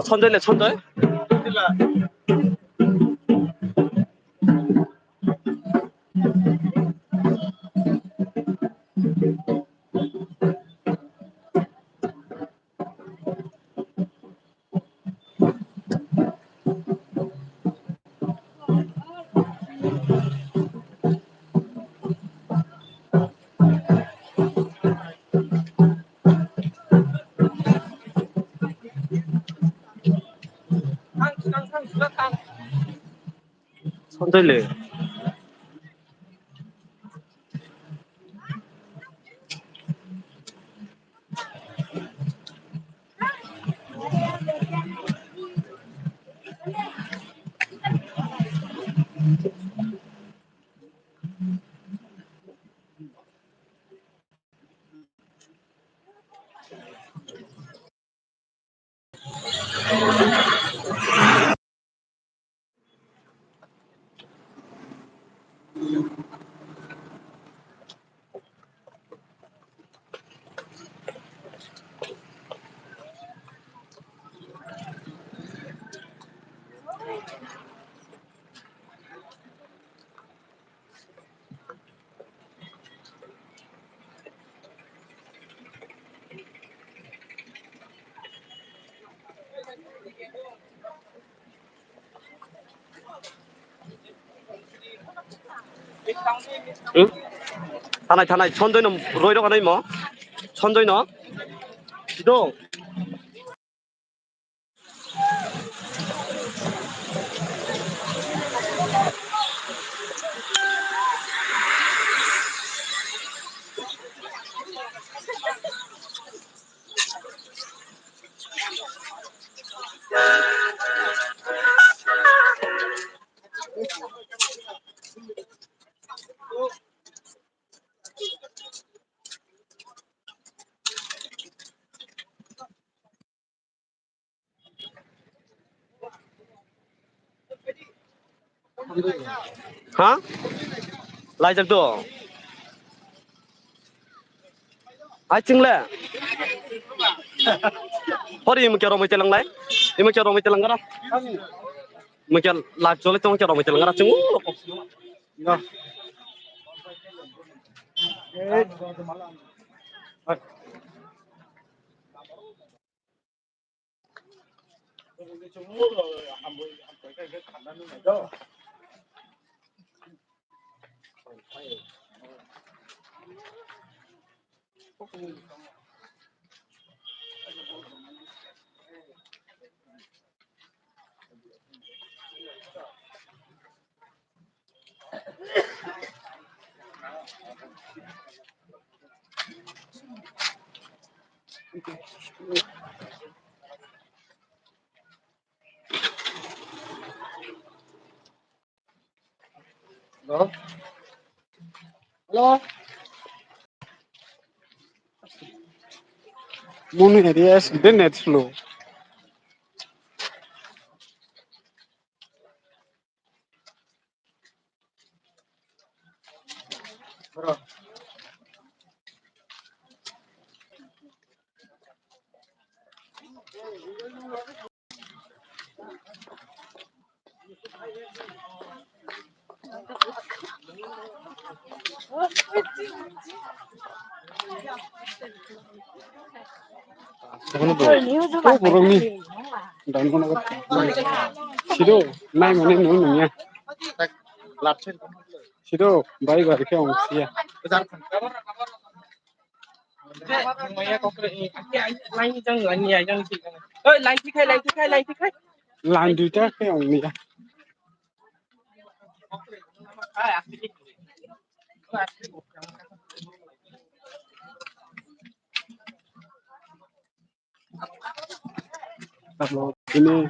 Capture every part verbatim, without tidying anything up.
Sanjay le, Sanjay. Santai le. Hmm? Thanai, thanai, Sanjay no roi rok anai mo. Sanjay no. Do. Ha? Laijak do. Ai ching le. Hori imukhe romoi telang lai. Imukhe romoi telang gara. Imukhe lak jole tong khe romoi telang gara ching. Hello? Hello? Munu area is the net slow. Borokni dan kono sido nai mani nung nungya. Sido bai bai khe ong siya. Line duita khe ong niya. Tamo tini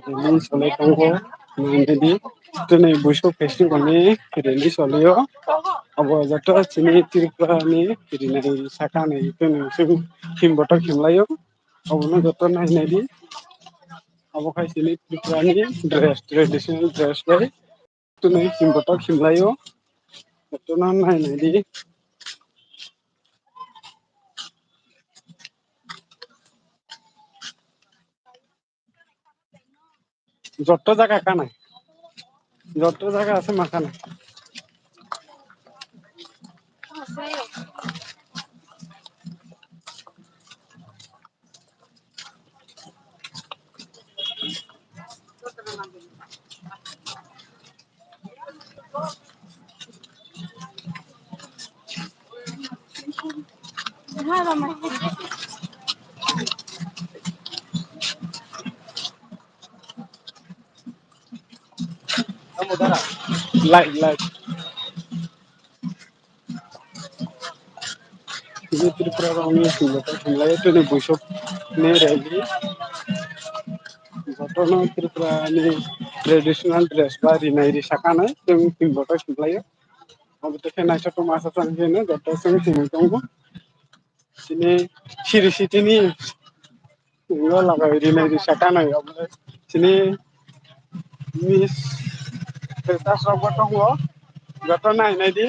release solai tongo, nang di tini buisu festival ni release solio. Abo joto chini Tripura ni rinai saka ni tini sing him botok himlaio. Abono joto nai nai di. Abo khai chini Tripura ni dress, traditional dress bai. twnwi chwng kotor khlai o. Jotono nai nai di. Joto jaga kanai. Joto jaga ase ma kanai. Like, like. Tini Tripura rokni singboto thumlai tini buisok ni rally. Jotono Tripura ni traditional dress ba rinai ri sakano chwng singboto thumlaio. Obo tei khe naisok tongma aswk chang khe no joto chwng singwi tongo. Tini siri sitini. Ino lagai rinai ri sakano obo chini miss Teresa rok bo tongo. Joto nai nai di.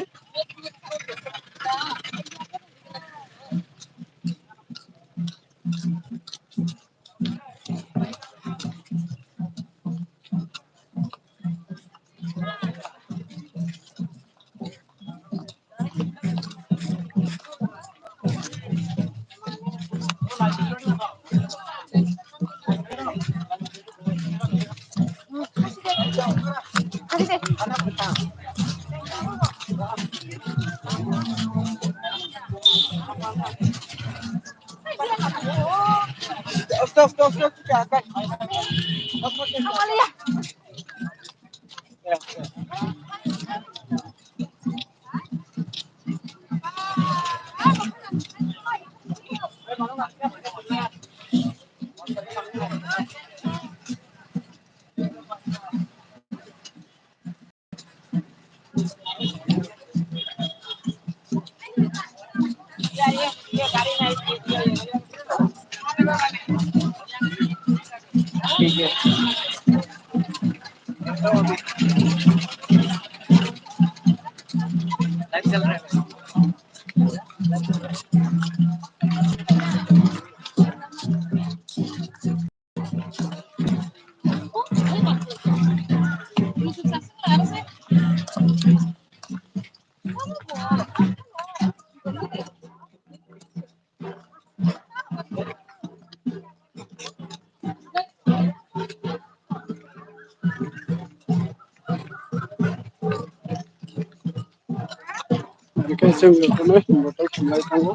Hingke chwng jotono botol khumlai tongo.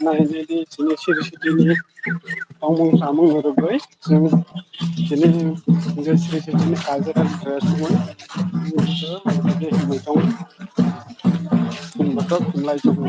Nainai di chini siri sitini tongmung samung rwgwi chwng chini hingke siri sitini cultural dress wngwi himlai tongo. Chwng botol khumlai tongo.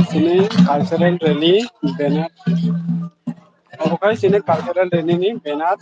Sini cultural rally banner. Obo khai sini cultural rally ni banner.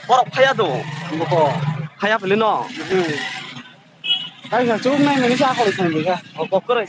Borok phaya do. Phaya philino. Kaisa chuk nai mani sa kori thangbi ka. O kok kore.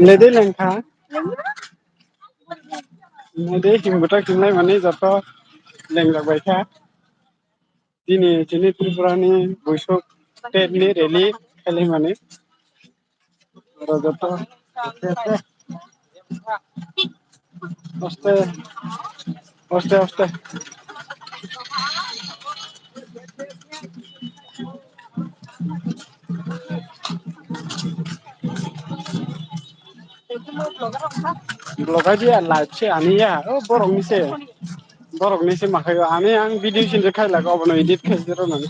Lede lengkha. Lede himbutak hinlai mani joto lengjak bai kha. Tini chini Tripura ni buisok state ni rally khailai mani. Oro joto. Aste, aste, aste. Vlog idea live se ani ya, o borok ni se, borok ni se makai o, ani ang video sin je khai laga, obono edit khai je rw nani.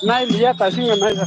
Nai liya ta singa nai ja.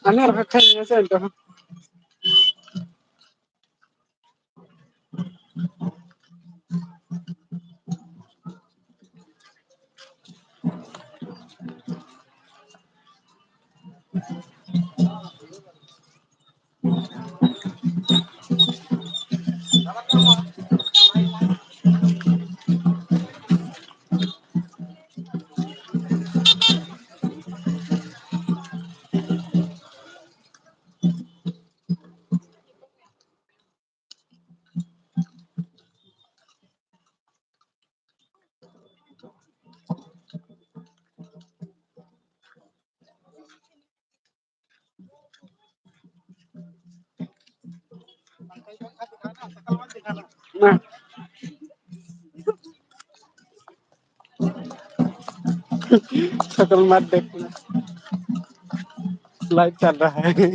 Ani oro khe khaini se to. शकल मत देखना, लाइव चल रहा है।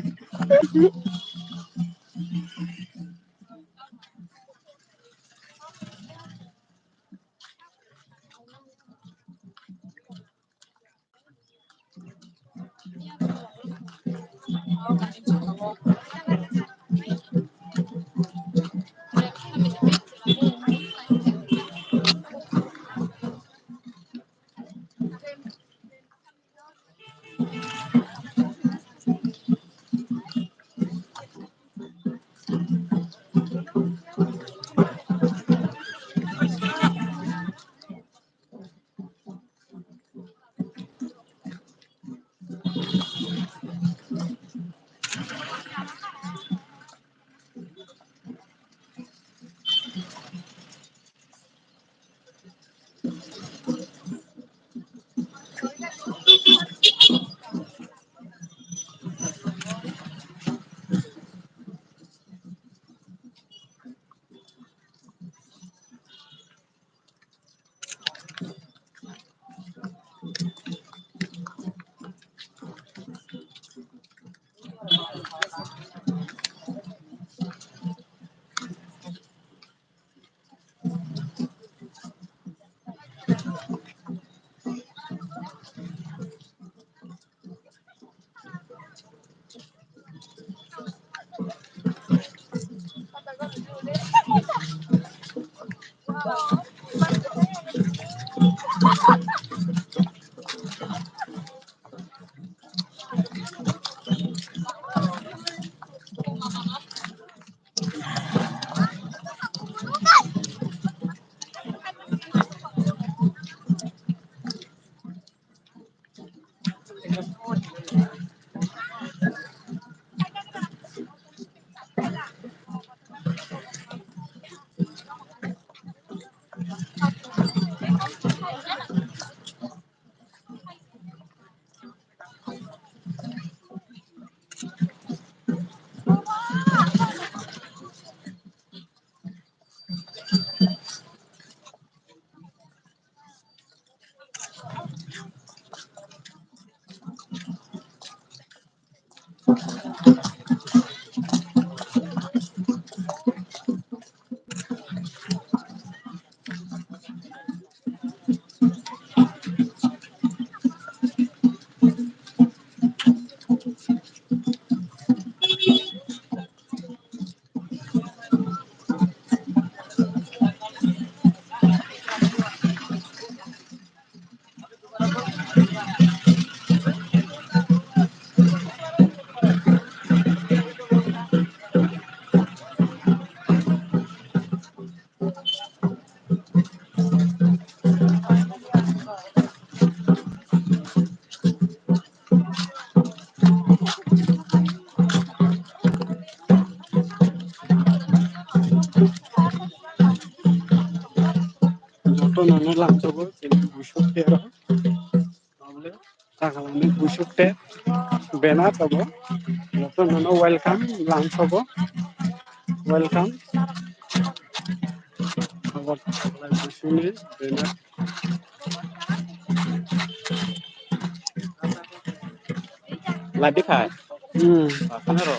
Nono lamsogo chini busuk tero. Takalani busuk te bena tobo. Nono welcome lamsogo. Welcome. Abo busuni bena. Ladi khai. Hmm. Khana ro.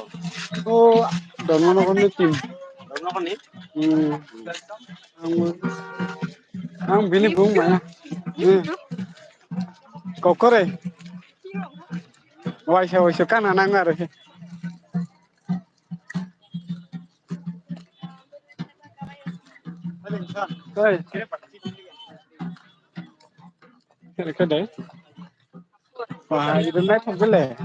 O, Dharmanagar ni team. Dharmanagar ni? Hmm. Ang, ang bini bung maya. Hmm. Kokore. Waisa, waisa, kana nang aro. Hey. Kere kere. Wah, itu naik mobil ya?